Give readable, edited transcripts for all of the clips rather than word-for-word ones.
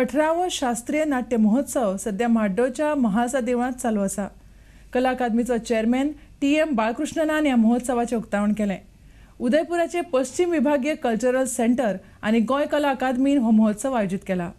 18वो शास्त्रीय नाट्य महोत्सव सध्या म्हाड्डोच्या महालसा देवळांत चालू आसा. कला अकादमीचो चेअरमॅन टी.एम. बाळकृष्णनान ह्या महोत्सवाचें उक्तावण केलें. उदयपुराचे पश्चिम विभागीय कल्चरल सेंटर आनी गोंय कला अकादमीन हो महोत्सव आयोजीत केला.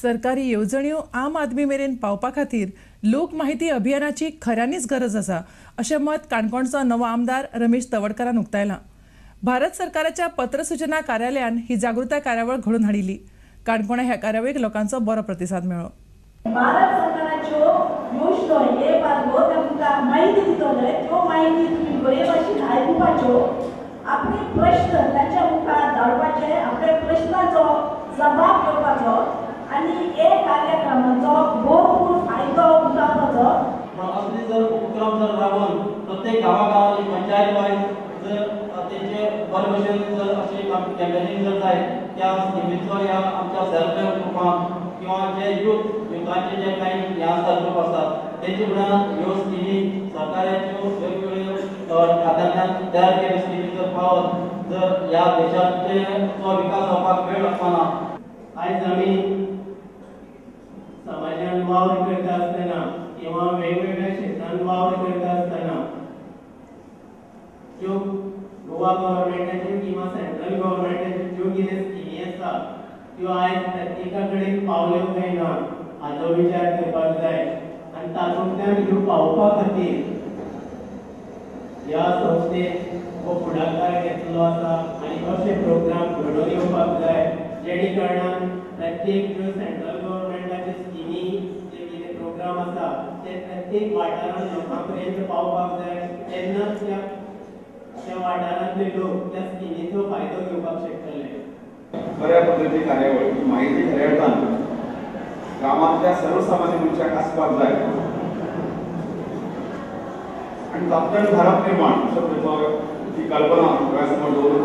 सरकारी येवजण्यो आम आदमी मेरेन पावपा खातीर लोक माहिती अभियानाची खऱ्यांनीच गरज आसा अशें मत काणकोणचो नवो आमदार रमेश तवडकारान उक्तायलां. भारत सरकाराच्या पत्रसूचना कार्यालयान ही जागृताय कार्यावळ घडोवन हाडिल्ली. काणकोणा ह्या कार्यावळीक लोकांचो बरो प्रतिसाद मेळ्ळो. भारत सरकाराच्यो योजना हे तुमकां माहिती दितले, त्यो माहिती तुमी बरे भाशेन आयकुपाच्यो, आपले प्रश्न तांच्या मुखार धाडपाचे, आपल्या प्रश्नाचो जबाब घेवपाचो आनी हे कार्यक्रमाचो भरपूर फायदो उठावपाचो. पण असले जर उपक्रम जर राबोवन प्रत्येक गांवागांवांनी पंचायत वायज जर तेंचे बरे भशेन जर अशी कॅम्पेनींग जर जायत त्या स्किमीचो ह्या आमच्या सेल्फ हेल्प ग्रुपांक किंवा जे युथांचे जे कांय हे आसता ग्रूप आसतात तेंचे फुड्यान ह्यो स्किमी सरकाराच्यो वेगवेगळ्यो खात्यांतल्यान तयार केल्ल्यो स्किमी जर पावत जर ह्या देशाचे विकास जावपाक वेळ लागपाना. आयज आमी समाजान वावर करता आसतना किंवा वेगवेगळ्या क्षेत्रांत वावर करता आसतना ज्यो गोवा गव्हर्मेंटाच्यो किंवा सेंट्रल गव्हर्मेंटाच्यो ज्यो कितें स्किमी आसा त्यो आयज प्रत्येका कडेन पावल्यो काय ना हाचो विचार करपाक जाय आनी तातूंतल्यान ह्यो पावोवपा खातीर ह्या संस्थेन हो फुडाकार घेतलो आसा आनी अशे प्रोग्राम घडोवन येवपाक जाय जेणे कारणान प्रत्येक ज्यो सेंट्रल गव्हर्मेंटाच्यो स्किमी जे कितें प्रोग्राम आसा ते प्रत्येक वाठारांत लोकां पर्यंत पावपाक जाय, तेन्नाच त्या वाठारांतले लोक त्या स्किमीचो फायदो घेवपाक शकतले. बऱ्या पद्दतीची कार्यावळ ही माहिती खऱ्या अर्थान गांवांतल्या सर्वसामान्य मनशाक आसपाक जाय आनी तातूंतल्यान भारत निर्माण अशा तरेचो ही कल्पना सगळ्या समोर दवरून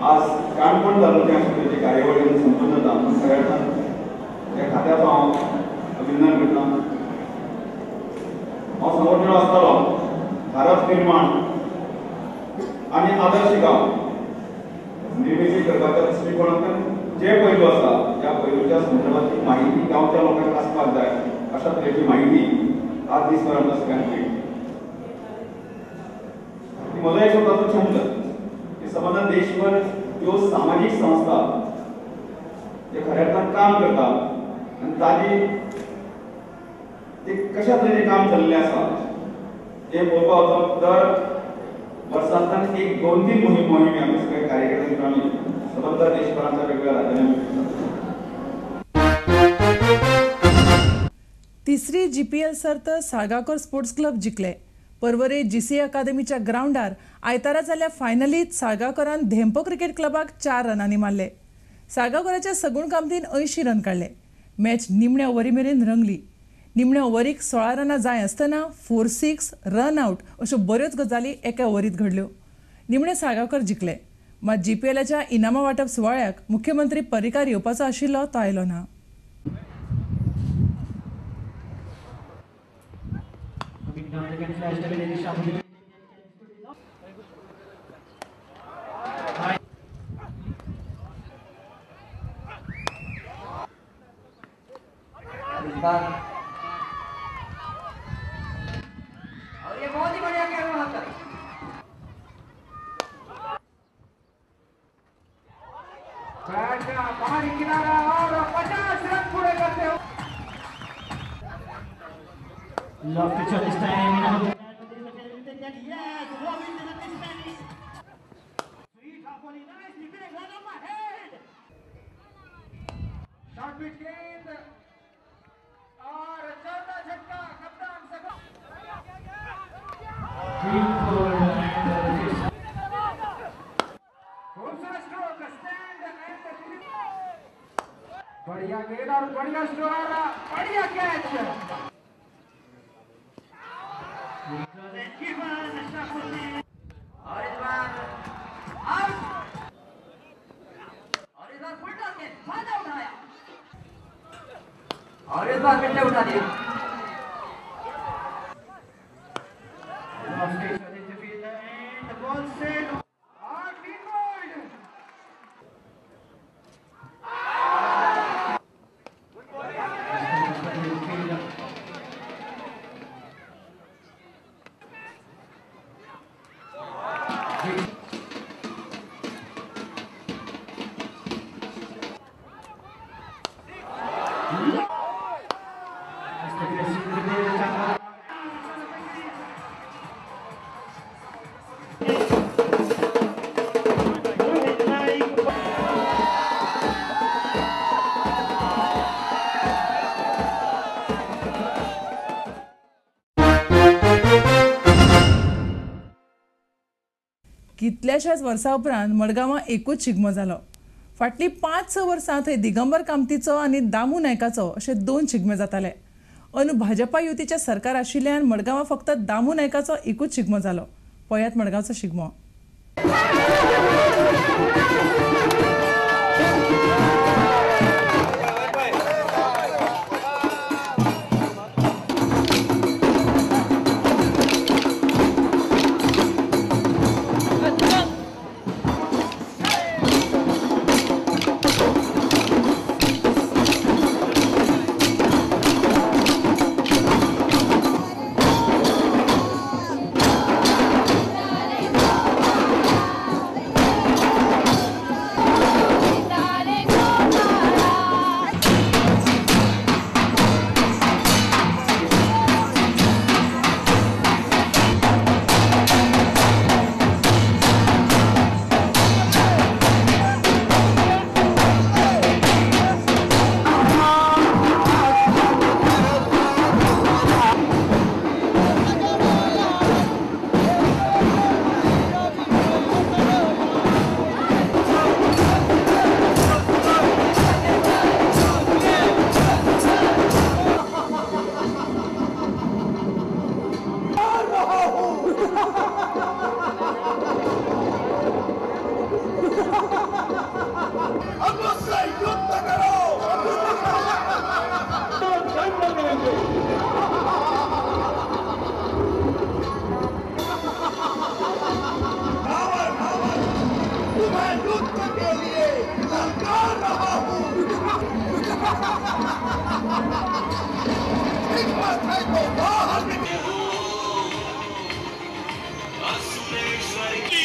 आज काणकोण तालुक्यात अशा तरेची कार्यावळ येवन संपन्न जाता. म्हणून खऱ्या अर्थान ह्या खात्याचो हांव अभिनंदन करता. हांव समोर आसतलो भारत निर्माण आनी आदर्श गांव निर्मिती करपाच्या दृश्टिकोनांतल्यान जे पैलू आसा त्या पैलूच्या संदर्भातली माहिती गांवच्या लोकांक आसपाक जाय अशा तरेची माहिती आज दीसभर आमकां सगळ्यांक मेळ्ळी. म्हजो एक स्वताचो छंद की संबंदान देशभर ज्यो सामाजीक संस्था जे खऱ्या अर्थान काम करता आनी ताजी ते कशा तरेचें काम चल्लें आसा तें पळोवपा वचप दर वर्सांतल्यान एक 2-3 मोहिमी आमी सगळे कार्यकर्ते आमी सबंद देशभरांतल्या वेगवेगळ्या राज्यांनी आमी करतात. तिसरी जीपीएल सर्त साळगांवकर स्पोर्ट्स क्लब जिखले. पर्वरे जीसीए अकादमीच्या ग्रावंडार आयतारा जाल्ल्या फायनलीत साळगांवकरान धेंपो क्रिकेट क्लबाक 4 रनांनी मारले. साळगांवकराच्या सगुण कामतीन 80 रन काडले. मॅच निमण्या ओव्हरी मेरेन रंगली. निमण्या ओव्हरीक 16 रनां जाय आसतना 4-6 रन आवट अश्यो बऱ्योच गजाली एका ओव्हरीत घडल्यो. निमणे साळगांवकर जिखले. मात जीपीएलाच्या इनामां वांटप सुवाळ्याक मुख्यमंत्री पर्रीकार येवपाचो आशिल्लो तो आयलो ना. और ये बहुत ही बढ़िया खेल वहां पर। बाहरी किनारा और 50 रन पूरे करते हो। और चौथा झटका कप्तान खूबसूरत स्ट्रोक स्टैंड एंड बढ़िया गेंद और बढ़िया स्ट्रोक बढ़िया कैच। और इस बार आउट और इस बार फुल टॉस में फायदा उठाया और इस बार फिर से उठा दिया। कितल्याशाच वर्सां उपरांत मडगांवां एकूच शिगमो जालो. फाटलीं 5-6 वर्सां थंय दिगंबर कामतीचो आनी दामू नायकाचो अशे 2 शिगमे जाताले. अंदू भाजपा युतीचें सरकार आशिल्ल्यान मडगांवां फक्त दामू नायकाचो एकूच शिगमो जालो. पळयात मडगांवचो शिगमो.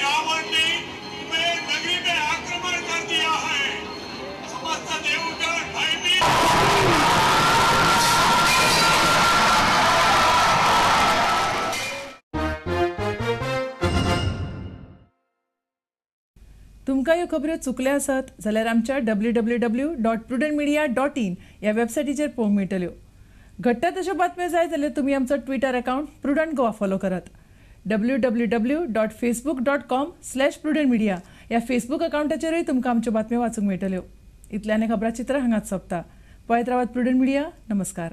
रावण ने कुबेर नगरी में आक्रमण कर दिया है। समस्त देवगण भयभीत। तुमकां ह्यो खबऱ्यो चुकल्या आसत जाल्यार आमच्या www.prudentmedia.in ह्या वेबसायटीचेर पळोवंक मेळटल्यो. घडटा तश्यो बातम्यो जाय जाल्यार तुमी आमचो Twitter account Prudent Goa follow करात. www.facebook.com/prudentmedia ह्या फेसबूक अकाउंटाचेरूय तुमकां आमच्यो बातम्यो वाचूंक मेळटल्यो. इतल्यान खबराचित्र हांगाच सोंपता. पळयत रावात प्रुडंट मिडिया. नमस्कार.